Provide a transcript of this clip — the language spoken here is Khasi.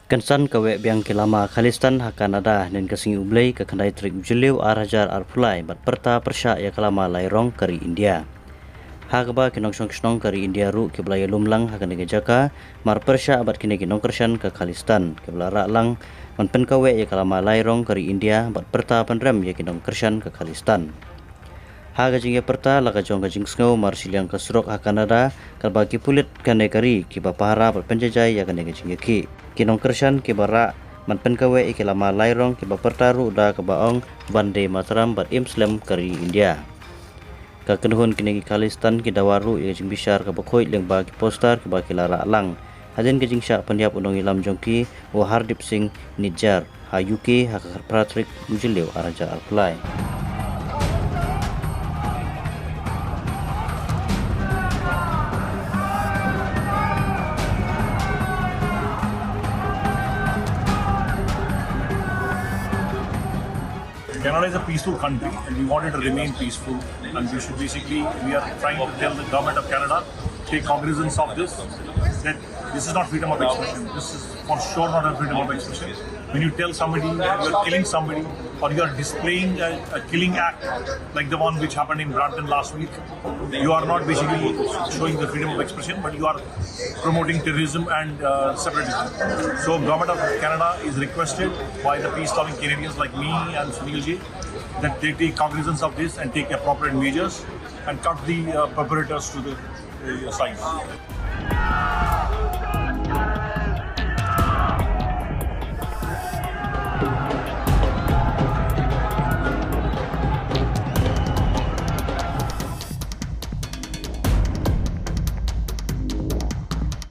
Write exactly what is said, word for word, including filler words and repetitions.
Kynsan ka weh biang ki lama Khalistan ha Canada, hynnin ka sngi U Blei ka khyndai tarik u Jylliew ar hajar arphew lai, bad pyrta pyrshah ïa ka lama lai rong ka ri India. Ha kaba ki nongshong shnong ka ri India ruh kiba la ïalum lang ha kane ka jaka, mar pyrshah bad kine ki nongkyrshan ka Khalistan, kiba la rah lang ban pynkaweh ïa ka lama lai rong ka ri India, bad pyrta pynrem ïa ki nongkyrshan ka Khalistan. Ha ka jingïapyrta la ka jong ka jingsngew mar shiliang ka surok ha Canada, katba ki pulit kane ka ri kiba pahara bad pynjaijai ïa kane ka jingïakhih. Ki nongkyrshan kiba rah ban pynkaweh ïa ki lama lai rong kiba pyrta ruh da kaba ong Vande Mataram bad im slem ka ri India. Ka kynhun kine ki Khalistan ki dawa ruh ïa ka jingbishar kaba khuid lyngba ki poster kiba ki la rah lang. Hadien ka jingshah pynïap u nongïalam jong ki, u Hardeep Singh Nijjar, ha U K ha ka khatphra tarik u Jylliew ar hajar arphew lai. Canada is a peaceful country and we want it to remain peaceful. And we should basically, we are trying to tell the government of Canada, take cognizance of this, that this is not freedom of expression. This is for sure not a freedom of expression. When you tell somebody you're killing somebody or you're displaying a, a killing act like the one which happened in Brampton last week, you are not basically showing the freedom of expression, but you are promoting terrorism and uh, separatism. So, Government of Canada is requested by the peace-loving Canadians like me and Sunil ji that they take cognizance of this and take appropriate measures and cut the uh, perpetrators to the uh, size.